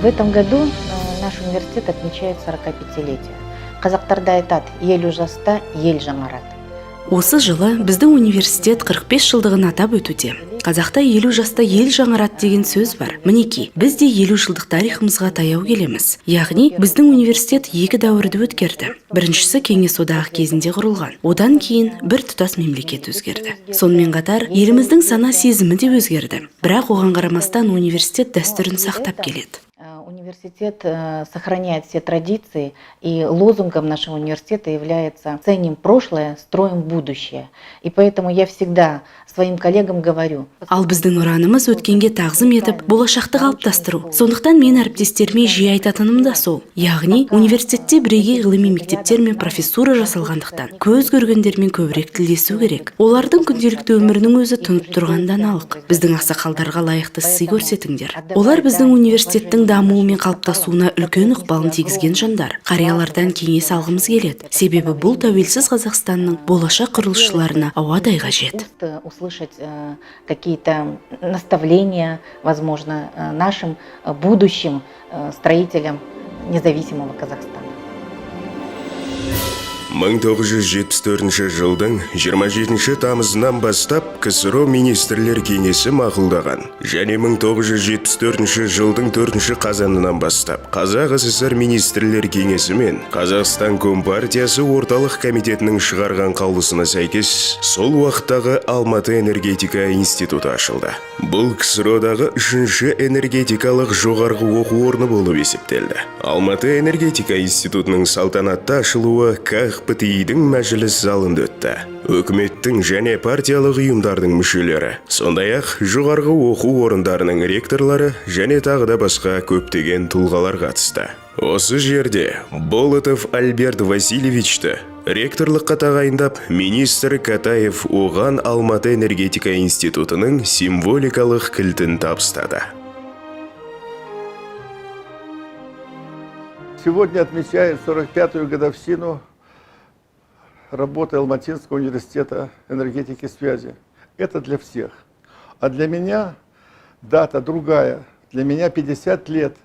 В этом году наш университет отмечает 45-летие. Қазақтарда айтады: 50 жаста ел жаңарады. Осы жылы біздің университет 45 жылдығын атап өтуде. Қазақта 50 жаста ел жаңарады деген сөз бар. Мінекей, біз де 50 жылдық тарихымызға таяу келеміз. Яғни біздің университет екі дәуірді өткерді. Біріншісі Кеңес Одағы кезінде құрылған. Одан кейін бір тұтас мемлекет өзгерді. Сонымен қатар еліміздің сана сезімі де өзгерді. Бірақ оған қарамастан университет дәстүрін сақтап келеді. Университет сохраняет все традиции, и лозунгом нашего университета является «Ценим прошлое, строим будущее». И поэтому я всегда своим коллегам говорю: Ал біздің ұранымыз — өткенге тағзым етіп, болашақты қалыптастыру. Сондықтан мен әріптестеріме жиі айтатыным да сол. Яғни университетте бірегей ғылыми мектептер мен профессура жасалғандықтан, көз көргендермен көбірек тілдесу керек. Олардың күнделікті өмірінің өзі тұнып тұрған даналық. Біздің ақсақалдарға лайықты сый көрсетіңдер. Олар біздің университеттің дамуы мен қалыптасуына үлкен ықпалын тигізген жандар. Қариялардан кеңес алғымыз келеді, себебі бұл тәуелсіз Қазақстанның болашақ құрылысшыларына ауадай қажет. Услышать какие-то наставления, возможно, нашим будущим строителям независимого Казахстана. 1974 жылдың 27 тамызынан бастап КСРО Министрлер Кеңесі мақұлдаған және 1974 жылдың 4 қазанынан бастап Қазақ ССР Министрлер Кеңесі мен Қазақстан Компартиясы Орталық Комитетінің шығарған қаулысына сәйкес сол уақыттағы Алматы энергетика институты ашылды. Бұл КСРО-дағы үшінші энергетикалық жоғарғы оқу орны болып есептелді. Алматы энергетика институтының салтанатты ашылуы ҚПТИ-дің мәжіліс залында өтті. Өкіметтің және партиялық ұйымдардың мүшелері, сондай-ақ жоғарғы оқу орындарының ректорлары және тағы да басқа көптеген тұлғалар қатысты. Осы жерде Болотов Альберт Васильевичті ректорлыққа тағайындап, министр Катаев оған Алматы энергетика институтының символикалық кілтін табыстады. Сегодня отмечаем 45-ю годовщину работы Алматинского университета энергетики и связи. Это для всех. А для меня дата другая. Для меня 50 лет.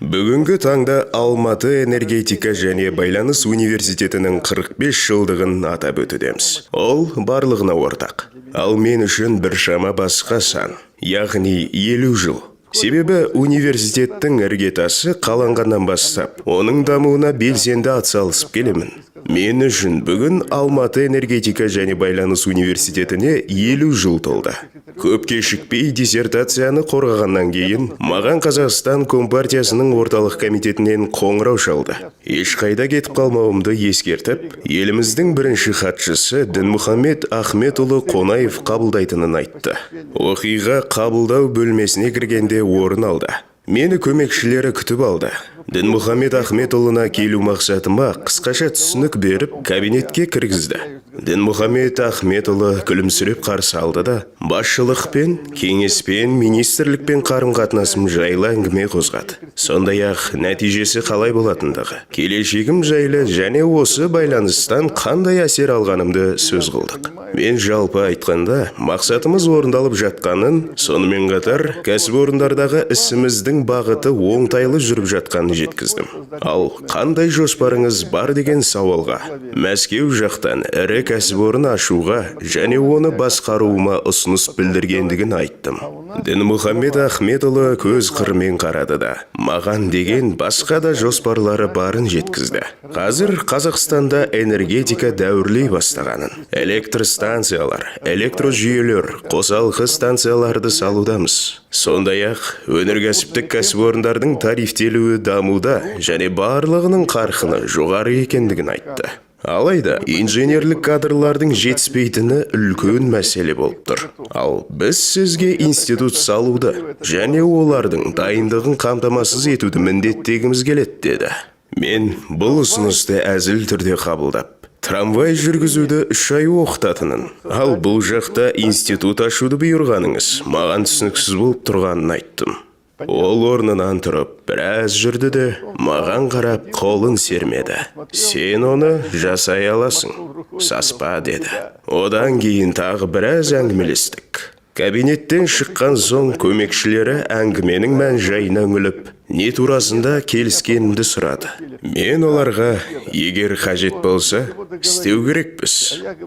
Бүгінгі таңда Алматы энергетика және байланыс университетінің 45 жылдығын атап өтудеміз. Ол барлығына ортақ. Ал мен үшін біршама басқа сан, яғни 50 жыл. Себебі университеттің іргетасы қаланғаннан бастап, оның дамуына белсенді атсалысып келемін. Мен үшін бүгін Алматы энергетика және байланыс университетіне 50 жыл толды. Көп кешікпей диссертацияны қорғағаннан кейін маған Қазақстан Компартиясының Орталық Комитетінен қоңырау шалды. Ешқайда кетіп қалмауымды ескертіп, еліміздің бірінші хатшысы Дінмұхаммед Ахметұлы Қонаев қабылдайтынын айтты. Оқиға қабылдау бөлмесіне кіргенде орын алды. Мені көмекшілері күтіп алды. Дінмұхаммед Ахметұлына келу мақсатыма қысқаша түсінік беріп, кабинетке кіргізді. Дінмұхаммед Ахметұлы күлімсіреп қарсы алды да, басшылықпен, кеңеспен, министрлікпен қарым-қатынасым жайлы әңгіме қозғады. Сондай-ақ нәтижесі қалай болатындығы, келешегім жайлы және осы байланыстан қандай әсер алғанымды сөз қылдық. Мен жалпы айтқанда, мақсатымыз орындалып жатқанын, сонымен қатар кәсіпорындардағы ісіміздің бағыты оңтайлы жүріп жатқанын жеткіздім. Ал қандай жоспарыңыз бар деген сауалға Мәскеу жақтан ірі кәсіпорын ашуға және оны басқаруыма ұсыныс білдіргендігін айттым. Дінмұхаммед Ахметұлы көз қырымен қарады да, маған деген басқа да жоспарлары барын жеткізді. Қазір Қазақстанда энергетика дәуірлей бастағанын, электр станциялар, электрожүйелер, қосалқы станцияларды салудамыз. Сондай-ақ өнеркәсіптік кәсіпорындардың тарифтелуі дамуда және барлығының қарқыны жоғары екендігін айтты. Алайда инженерлік кадрлардың жетіспейтіні үлкен мәселе болып тұр. Ал біз сізге институт салуды және олардың дайындығын қамтамасыз етуді міндеттегіміз келеді деді. Мен бұл ұсынысты әзіл түрде қабылдап, трамвай жүргізуді 3 ай оқытатынын, ал бұл жақта институт ашуды бұйырғаныңыз маған түсініксіз болып тұрғанын айттым. Ол орнынан тұрып, біраз жүрді де, маған қарап қолын сермеді. «Сен оны жасай аласың, саспа», — деді. Одан кейін тағы біраз әңгімелестік. Кабинеттен шыққан соң көмекшілері әңгіменің мән жайына үңіліп, Не турасында келіскенімді сұрады. Мен оларға, егер қажет болса, істеу керекпіз,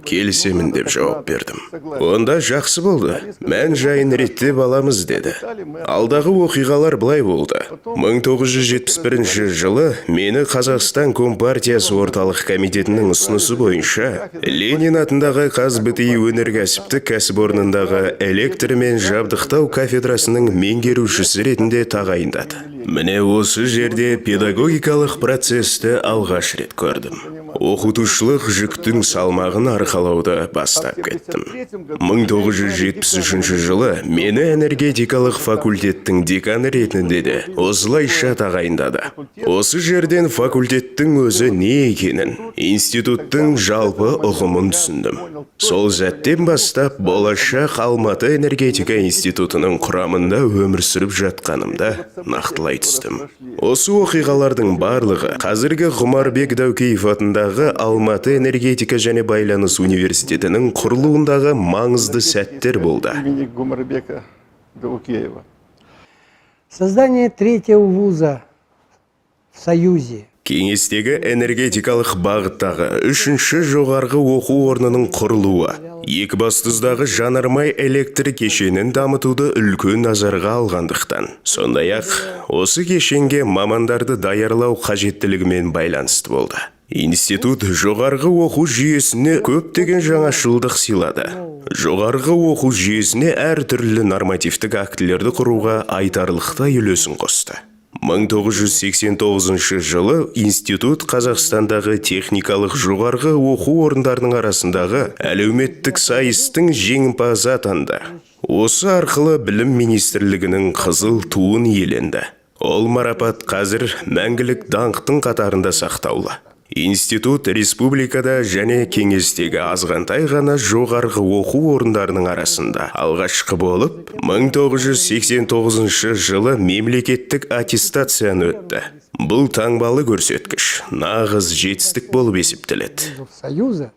келісемін деп жауап бердім. Онда жақсы болды, мән жайын реттеп аламыз деді. Алдағы оқиғалар былай болды. 1971 жылы мені Қазақстан Компартиясы Орталық Комитетінің ұсынысы бойынша Ленин атындағы ҚазБТИ өнеркәсіптік кәсіпорнындағы электрмен жабдықтау кафедрасының меңгерушісі ретінде тағайындады. Міне, осы жерде педагогикалық процесті алғаш рет көрдім. Оқытушылық жүктің салмағын арқалауды бастап кеттім. 1973 жылы мені энергетикалық факультеттің деканы ретінде де осылайша тағайындады. Осы жерден факультеттің өзі не екенін, институттың жалпы ұғымын түсіндім. Сол сәттен бастап болашақ Алматы энергетика институтының құрамында өмір сүріп жатқанымды нақтылай түстім. Осы оқиғалардың барлығы қазіргі Ғұмарбек Дәукеев атындағы Алматы энергетика және байланыс университетінің құрылуындағы маңызды сәттер болды. Имени Гумарбека Даукеева. Создание третьего вуза в Союзе. Кеңестегі энергетикалық бағыттағы үшінші жоғарғы оқу орнының құрылуы Екібастұздағы жанармай электр кешенін дамытуды үлкен назарға алғандықтан, сондай-ақ осы кешенге мамандарды даярлау қажеттілігімен байланысты болды. Институт жоғарғы оқу жүйесіне көптеген жаңашылдық сыйлады. Жоғарғы оқу жүйесіне әртүрлі нормативтік актілерді құруға айтарлықтай үлесін қосты. 1989 жылы институт Қазақстандағы техникалық жоғарғы оқу орындарының арасындағы әлеуметтік сайыстың жеңімпазы атанды. Осы арқылы Білім министрлігінің қызыл туын иеленді. Ол марапат қазір мәңгілік даңқтың қатарында сақтаулы. Институт республикада және кеңестегі азғантай ғана жоғарғы оқу орындарының арасында алғашқы болып 1989 жылы мемлекеттік аттестацияны өтті. Бұл таңбалы көрсеткіш, нағыз жетістік болып есептеледі. Вузов Союза,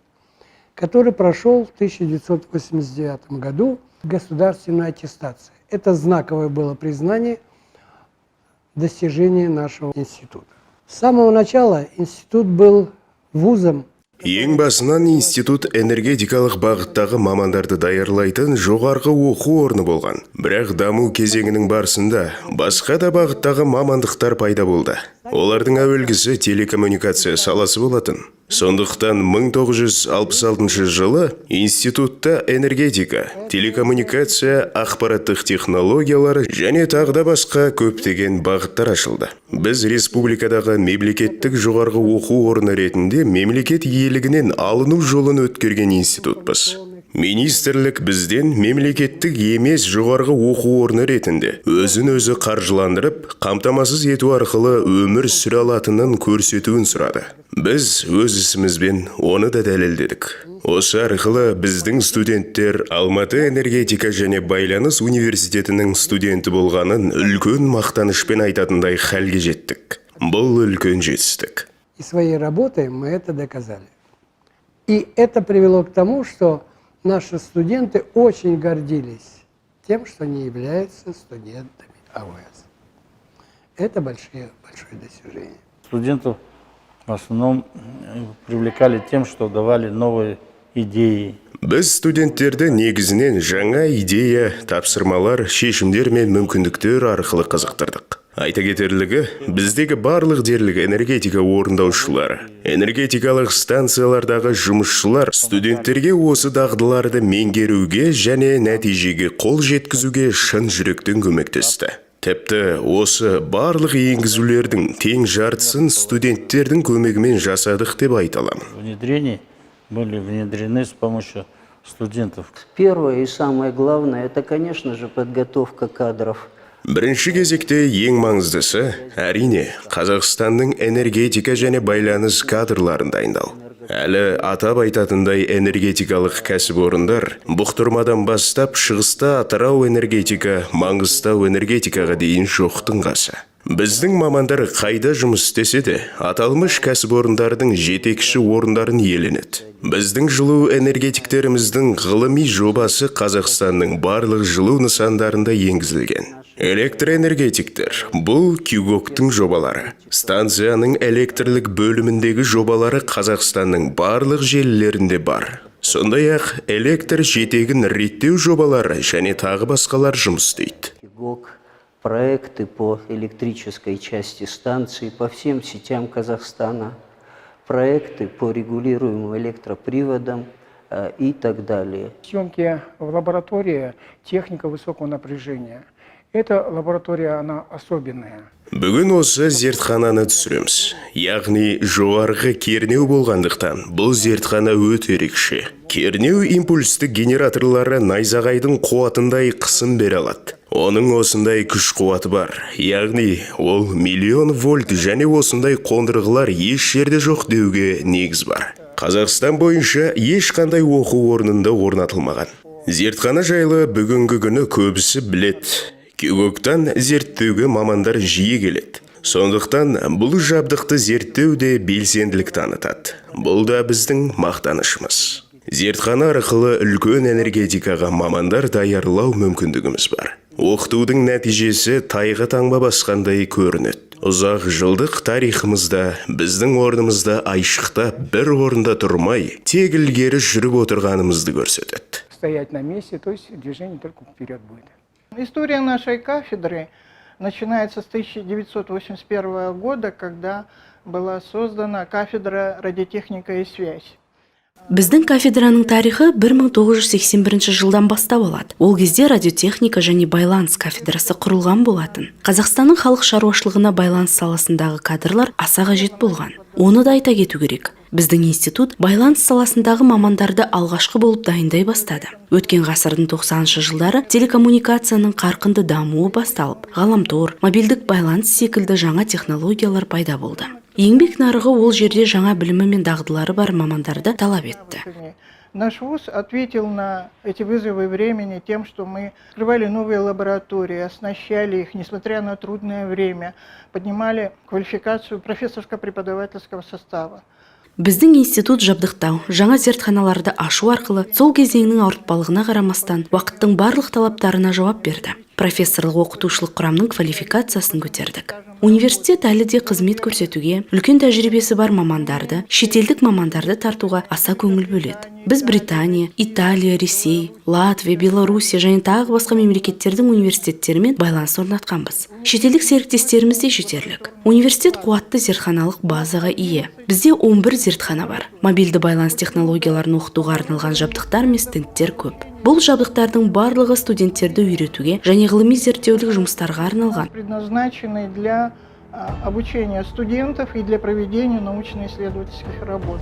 который прошел в 1989 году государственную аттестацию. Это знаковое было признание достижения нашего института. С самого начала институт был вузом. Ең басынан институт энергетикалық бағыттағы мамандарды даярлайтын жоғарғы оқу орны болған. Бірақ даму кезеңінің барысында басқа да бағыттағы мамандықтар пайда болды. Олардың әуелгісі телекоммуникация саласы болатын. Сондықтан 1966 жылы институтта энергетика, телекоммуникация, ақпараттық технологиялар және тағы да басқа көптеген бағыттар ашылды. Біз республикадағы мемлекеттік жоғарғы оқу орны ретінде мемлекет иелігінен алыну жолын өткерген институтпыз. Министрлік бізден мемлекеттік емес жоғарғы оқу орны ретінде өзін өзі қаржыландырып, қамтамасыз ету арқылы өмір сүре алатынын көрсетуін сұрады. Біз өз ісімізбен оны да дәлелдедік. Осы арқылы біздің студенттер Алматы энергетика және байланыс университетінің студенті болғанын үлкен мақтанышпен айтатындай халге жеттік. Бұл үлкен жетістік. И своей работой мы это доказали. И это привело к тому, что наши студенты очень гордились тем, что они являются студентами АУЭС. Это большое достижение. Студентов в основном привлекали тем, что давали новые идеи. Біз студенттерді негізінен жаңа идея, тапсырмалар, шешімдер мен мүмкіндіктер арқылы қызықтырдық. Айта кетерлігі, біздегі барлық дерлік энергетика орындаушылары, энергетикалық станциялардағы жұмысшылар студенттерге осы дағдыларды меңгеруге және нәтижеге қол жеткізуге шын жүректен көмектесті. Тіпті осы барлық енгізулердің тең жартысын студенттердің көмегімен жасадық деп айта аламын. Внедрений были внедрены с помощью студентов. Первое и самое главное – это, конечно же, подготовка кадров. Бірінші кезекте ең маңыздысы, әрине, Қазақстанның энергетика және байланыс кадрларын дайындау. Әлі атап айтатындай энергетикалық кәсіпорындар Бұқтырмадан бастап шығыста Атырау энергетика, Маңғыстау энергетикаға дейін жоқтың қасы. Біздің мамандар қайда жұмыс істесе де, аталмыш кәсіпорындардың жетекші орындарын иеленеді. Біздің жылу энергетиктеріміздің ғылыми жобасы Қазақстанның барлық жылу нысандарында енгізілген. Электроэнергетиктер бұл КЕГОКтың жобалары. Станцияның электрлік бөліміндегі жобалары Қазақстанның барлық желілерінде бар. Сондай-ақ электр жетегін реттеу жобалары және тағы басқалар жұмыс істейді. КЕГОК, проекты по электрической части станции по всем сетям Казахстана, проекты по регулируемым электроприводам и так далее. Съемки в лаборатории техника высокого напряжения. Эта лаборатория, она особенная. Бүгін осы зертхананы түсіреміз. Яғни жоғарғы кернеу болғандықтан бұл зертхана өте ерекше. Кернеу импульсті генераторлары найзағайдың қуатындай қысым бере алады. Оның осындай күш қуаты бар. Яғни ол миллион вольт және осындай қондырғылар еш жерде жоқ деуге негіз бар. Қазақстан бойынша ешқандай оқу орнында орнатылмаған. Зертхана жайлы бүгінгі күні көбісі білет. КЕГОКтан зерттеуге мамандар жиі келеді. Сондықтан бұл жабдықты зерттеу де белсенділік танытады. Бұл да біздің мақтанышымыз. Зертхана арқылы үлкен энергетикаға мамандар даярлау мүмкіндігіміз бар. Оқытудың нәтижесі тайға таңба басқандай көрінеді. Ұзақ жылдық тарихымызда біздің орнымызда айшықтап бір орында тұрмай, тек ілгері жүріп отырғанымызды көрсетеді. Стоять на месте, то есть движение только вперед будет. История нашей кафедры начинается с 1981 года, когда была создана кафедра радиотехника и связь. Біздің кафедраның тарихы 1981 жылдан бастау алады. Ол кезде радиотехника және байланыс кафедрасы құрылған болатын. Қазақстанның халық шаруашылығына байланыс саласындағы кадрлар аса қажет болған. Оны да айта кету керек. Біздің институт байланыс саласындағы мамандарды алғашқы болып дайындай бастады. Өткен ғасырдың 90 жылдары телекоммуникацияның қарқынды дамуы басталып, ғаламтор, мобильдік байланыс секілді жаңа технологиялар пайда болды. Еңбек нарығы ол жерде жаңа білімі мен дағдылары бар мамандарды талап етті. Наш вуз ответил на эти вызовы времени тем, что мы открывали новые лаборатории, оснащали их, несмотря на трудное время, поднимали квалификацию профессорско-преподавательского состава. Біздің институт жабдықтау, жаңа зертханаларды ашу арқылы сол кезеңнің ауыртпалығына қарамастан уақыттың барлық талаптарына жауап берді. Профессорлық оқытушылық құрамның квалификациясын көтердік. Университет әлі де қызмет көрсетуге, үлкен тәжірибесі бар мамандарды, шетелдік мамандарды тартуға аса көңіл бөледі. Біз Британия, Италия, Ресей, Латвия, Белоруссия және тағы басқа мемлекеттердің университеттерімен байланыс орнатқанбыз. Шетелдік серіктестеріміз де жетерлік. Университет қуатты зертханалық базаға ие. Бізде 11 зертхана бар. Мобильді байланыс технологияларын оқытуға арналған жабдықтар мен стендтер көп. Бұл жабдықтардың барлығы студенттерді үйретуге және ғылыми зерттеулік жұмыстарға арналған. Предназначены для обучения студентов и для проведения научно-исследовательских работ.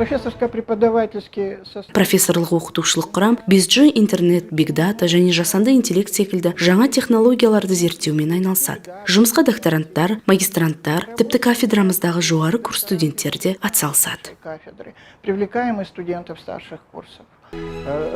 Профессорско-преподавательский состав. Профессорлық оқытушылық құрам 5G интернет, биг дата және жасанды интеллект секілді жаңа технологияларды зерттеумен айналысады. Жұмысқа докторанттар, магистранттар, тіпті кафедрамыздағы жоғары курс студенттері де атсалысады. Кафедры. Привлекаем и студентов старших курсов.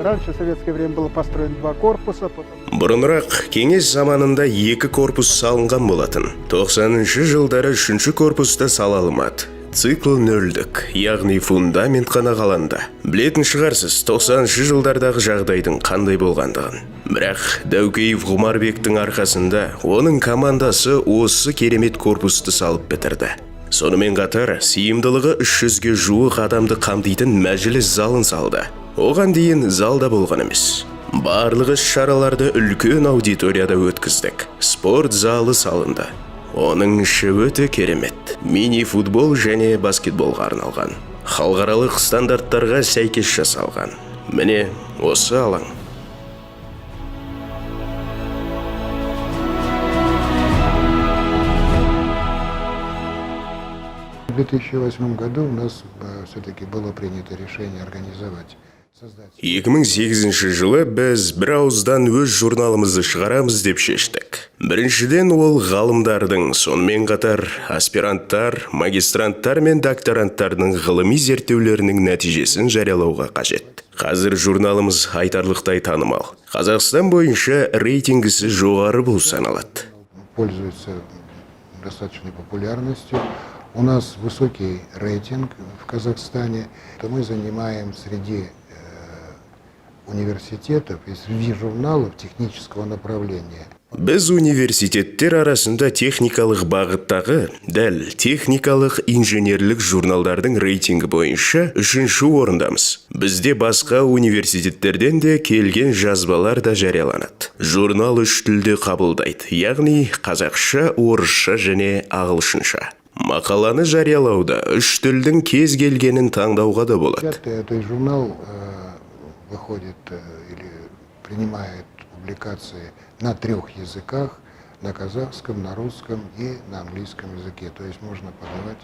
Раньше, в советское время, было построено два корпуса, потом Бұрынырақ кеңес заманында екі корпус салынған болатын. 90 жылдары үшінші корпусты сала алмады. Цикл нөлдік, яғни фундамент қана қаланды. Білетін шығарсыз 90 жылдардағы жағдайдың қандай болғандығын. Бірақ Дәукеев Ғұмарбектің арқасында оның командасы осы керемет корпусты салып бітірді. Сонымен қатар сыйымдылығы 300-ге жуық адамды қамтитын мәжіліс залын салды. Оған дейін залда болған емес. Барлық іс-шараларды үлкен аудиторияда өткіздік. Спорт залы салынды. Оның іші өте керемет. Мини-футбол және баскетболға арналған. Халықаралық стандарттарға сәйкес жасалған. Міне осы алаң. В 2008 году у нас все-таки было принято решение организовать, создать 2008 жылы біз бір ауыздан өз журналымызды шығарамыз деп шештік. Біріншіден, ол ғалымдардың, сонымен қатар аспиранттар, магистранттар мен докторанттардың ғылыми зерттеулерінің нәтижесін жариялауға қажет. Қазір журналымыз айтарлықтай танымал. Қазақстан бойынша рейтингісі жоғары болып саналады. Пользуется достаточной популярностью. У нас высокий рейтинг в Казахстане. То мы занимаем среди университетов и среди журналов технического направления Біз университеттер арасында техникалық бағыттағы, дәл техникалық инженерлік журналдардың рейтингі бойынша үшінші орындамыз. Бізде басқа университеттерден де келген жазбалар да жарияланады. Журнал үш тілде қабылдайды, яғни қазақша, орысша және ағылшынша. Мақаланы жариялауда үш тілдің кез келгенін таңдауға да болады. Пятый, то есть журнал выходит или принимает публикации на трех языках: на казахском, на русском и на английском языке. То есть можно подавать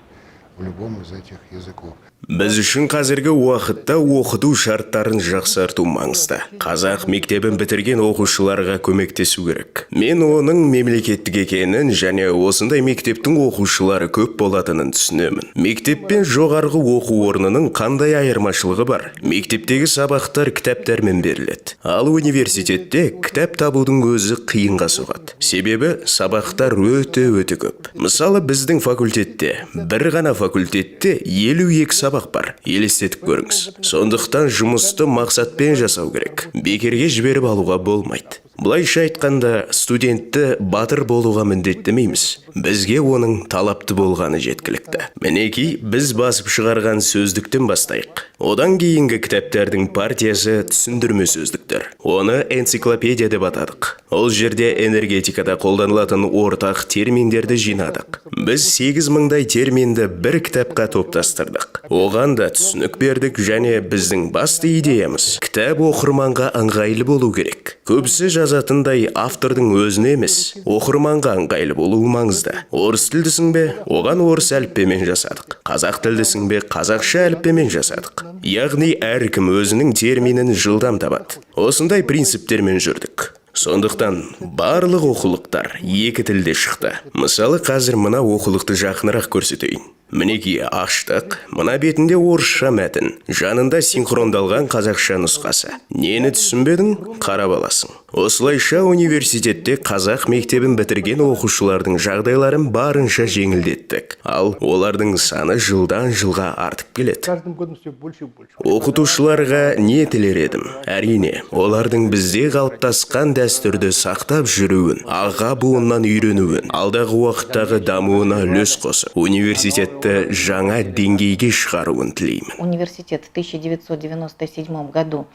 в любом из этих языков. Біз үшін қазіргі уақытта оқыту шарттарын жақсарту маңызды. Қазақ мектебін бітірген оқушыларға көмектесу керек. Мен оның мемлекеттік екенін және осындай мектептің оқушылары көп болатынын түсінемін. Мектеп пен жоғарғы оқу орнының қандай айырмашылығы бар? Мектептегі сабақтар кітаптармен беріледі. Ал университетте кітап табудың өзі қиынға соғады. Себебі сабақтар өте-өте көп. Мысалы, біздің факультетте, бір ғана факультетте 52 сабақ бар. Елестетіп көріңіз. Сондықтан жұмысты мақсатпен жасау керек. Бекерге жіберіп алуға болмайды. Былайша айтқанда, студентті батыр болуға міндеттемейміз. Бізге оның талапты болғаны жеткілікті. Мінекей, біз басып шығарған сөздіктен бастайық. Одан кейінгі кітаптардың партиясы түсіндірме сөздіктер. Оны энциклопедия деп атадық. Ол жерде энергетикада қолданылатын ортақ терминдерді жинадық. Біз 8 мыңдай терминді бір кітапқа топтастырдық. Оған да түсінік бердік және біздің басты идеямыз: кітап оқырманға ыңғайлы болу керек. Көбісі жазатындай, автордың өзіне емес, оқырманға ыңғайлы болуы маңызды. Орыс тілдісің бе, оған орыс әліппемен жасадық. Қазақ тілдісің бе, қазақша әліппемен жасадық. Яғни әркім өзінің терминін жылдам табады. Осындай принциптермен жүрдік. Сондықтан барлық оқулықтар екі тілде шықты. Мысалы, қазір мына оқулықты жақынырақ көрсетейін. Мінекей, аштық. Мына бетінде орысша мәтін, жанында синхрондалған қазақша нұсқасы. Нені түсінбедің, қарап аласың. Осылайша университетте қазақ мектебін бітірген оқушылардың жағдайларын барынша жеңілдеттік. Ал олардың саны жылдан жылға артып келеді. Каждым годом все больше и больше. Оқытушыларға не тілер едім? Әрине, олардың бізде қалыптасқан дәстүрді сақтап жүруін, аға буыннан үйренуін, алдағы уақыттағы дамуына үлес қосып, университетті жаңа деңгейге шығаруын тілеймін. Университет в 1997 году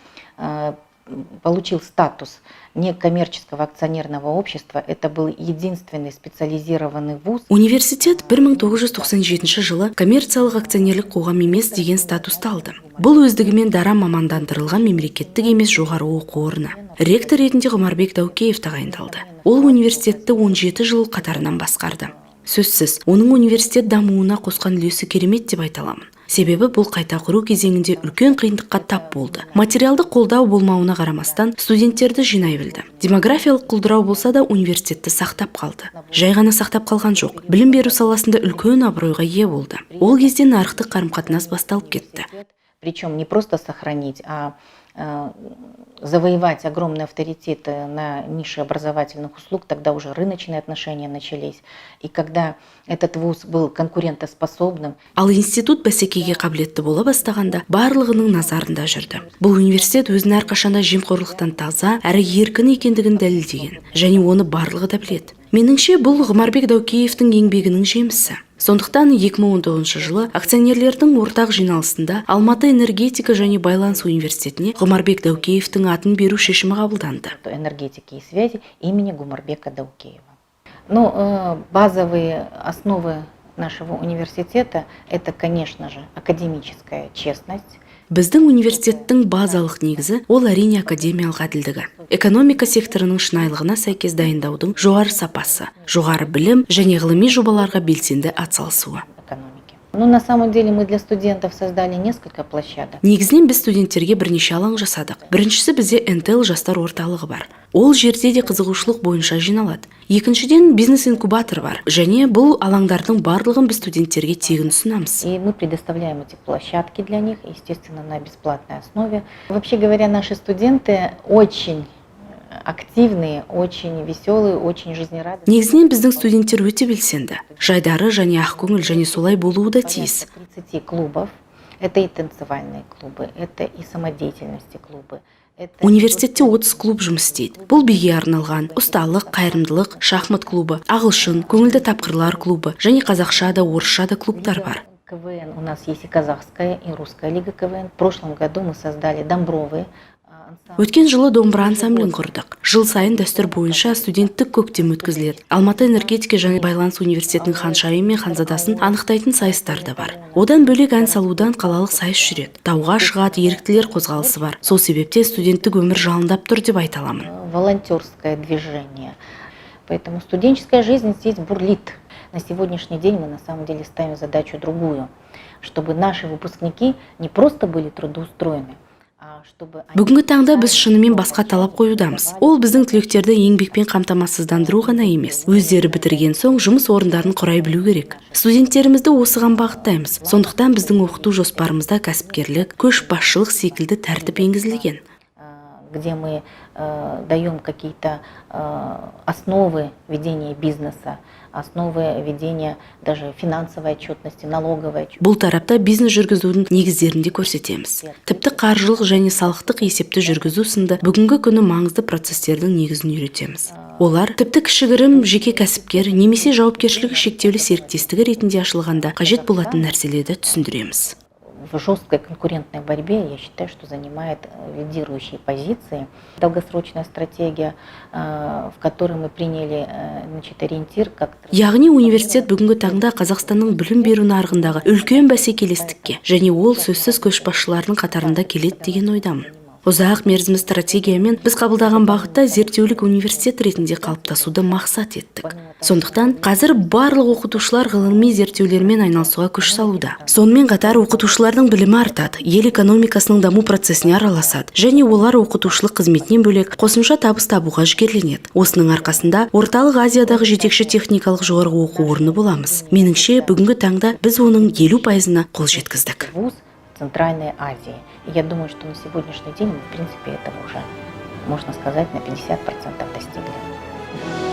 получил статус некоммерческого акционерного общества. Это был единственный специализированный вуз. Университет 1997 жылы коммерциялық акционерлік қоғам емес деген статусты алды. Бұл өздігімен дара мамандандырылған мемлекеттік емес жоғары оқу орны. Ректор ретінде Ғұмарбек Даукеев тағайындалды. Ол университетті 17 жыл қатарынан басқарды. Сөзсіз, оның университет дамуына қосқан үлесі керемет деп айта аламын. Себебі бұл қайта құру кезеңінде үлкен қиындыққа тап болды. Материалдық қолдау болмауына қарамастан, студенттерді жинай білді. Демографиялық құлдырау болса да, университетті сақтап қалды. Жай ғана сақтап қалған жоқ, білім беру саласында үлкен абыройға ие болды. Ол кезде нарықтық қарым-қатынас басталып кетті. Причем не просто сохранить, а завоевать огромный авторитет на нише образовательных услуг, тогда уже рыночные отношения начались. И когда этот вуз был конкурентоспособным, Ал институт бәсекеге қабілетті бола бастағанда, барлығының назарында жүрді. Бұл университет өзін әрқашанда жемқорлықтан таза әрі еркін екендігін дәлелдеген және оны барлығы да біледі. Меніңше, бұл Ғұмарбек Даукеевтің еңбегінің жемісі. Сондықтан 2019 жылы акционерлердің ортақ жиналысында Алматы энергетика және байланыс университетіне Ғұмарбек Даукеевтің атын беру шешімі қабылданды. Энергетики и связи имени Гумарбека Даукеева. Ну, базовые основы нашего университета – это, конечно же, академическая честность. Біздің университеттің базалық негізі ол, әрине, академиялық әділдігі, экономика секторының шынайылығына сәйкес дайындаудың жоғары сапасы, жоғары білім және ғылыми жобаларға белсенді атсалысуы. Экономики. Ну, на самом деле мы для студентов создали несколько площадок. Негізінен біз студенттерге бірнеше алаң жасадық. Біріншісі, бізде НТЛ жастар орталығы бар. Ол жерде де қызығушылық бойынша жиналады. Екіншіден, бизнес инкубатор бар. Және бұл алаңдардың барлығын біз студенттерге тегін ұсынамыз. И мы предоставляем эти площадки для них, естественно, на бесплатной основе. Вообще говоря, наши студенты очень активные, очень веселые, очень жизнерадостные. Негізінен біздің студенттер өте белсенді, жайдары және ақкөңіл және солай болуы да тиіс. 30 клубов. Это и танцевальные клубы, это и самодеятельности клубы. Это Университетте 30 клуб жұмыс істейді. Бұл биге арналған, ұсталық, қайырымдылық, шахмат клубы, ағылшын, көңілді тапқырлар клубы және қазақша да, орысша да клубтар бар. КВН у нас есть и казахская, и русская лига КВН. В прошлом году мы создали домбровый ансамбль. Өткен жылы домбыра ансамблін құрдық. Жыл сайын дәстүр бойынша студенттік көктем өткізіледі. Алматы энергетика және байланыс университетінің ханшайымы мен ханзадасын анықтайтын сайыстар да бар. Одан бөлек, ән салудан қалалық сайыс жүреді, тауға шығады, еріктілер қозғалысы бар. Сол себепте студенттік өмір жалындап тұр деп айта аламын. Волонтерское движение. Поэтому студенческая жизнь здесь бурлит. На сегодняшний день мы на самом деле ставим задачу другую, чтобы наши выпускники не просто были трудоустроены, а чтобы они Бүгінгі таңда біз шынымен басқа талап қоюдамыз. Ол біздің түлектерді еңбекпен қамтамасыздандыру ғана емес, өздері бітірген соң жұмыс орындарын құрай білу керек. Студенттерімізді осыған бағыттаймыз. Сондықтан біздің оқыту жоспарымызда кәсіпкерлік, көшбасшылық секілді тәртіп енгізілген. Где мы даем какие-то основы ведения бизнеса, основы ведения даже финансовой отчетности, налоговой отчетности. Бұл тарапта бизнес жүргізудің негіздерін де көрсетеміз. Тіпті қаржылық және салықтық есепті жүргізу сынды бүгінгі күні маңызды процестердің негізін үйретеміз. Олар тіпті кішігірім жеке кәсіпкер немесе жауапкершілігі шектеулі серіктестігі ретінде ашылғанда қажет болатын нәрселерді түсіндіреміз. В жесткой конкурентной борьбе, я считаю, что занимает лидирующие позиции. Долгосрочная стратегия, в которой мы приняли значит, ориентир как Яғни университет бүгінгі таңда Қазақстанның білім беру нарығындағы үлкен бәсекелестікке және ол сөзсіз көшбасшылардың қатарында келеді деген ойдамын. Ұзақ мерзімді стратегиямен біз қабылдаған бағытта зерттеулік университет ретінде қалыптасуды мақсат еттік. Сондықтан қазір барлық оқытушылар ғылыми зерттеулермен айналысуға күш салуда. Сонымен қатар оқытушылардың білімі артады, ел экономикасының даму процесіне араласады және олар оқытушылық қызметінен бөлек қосымша табыс табуға жігерленеді. Осының арқасында Орталық Азиядағы жетекші техникалық жоғарғы оқу орны боламыз. Меніңше, бүгінгі таңда біз оның 50%-ына қол жеткіздік. Вуз Центральной Азии. И я думаю, что на сегодняшний день мы, в принципе, этого уже, можно сказать, на 50% достигли.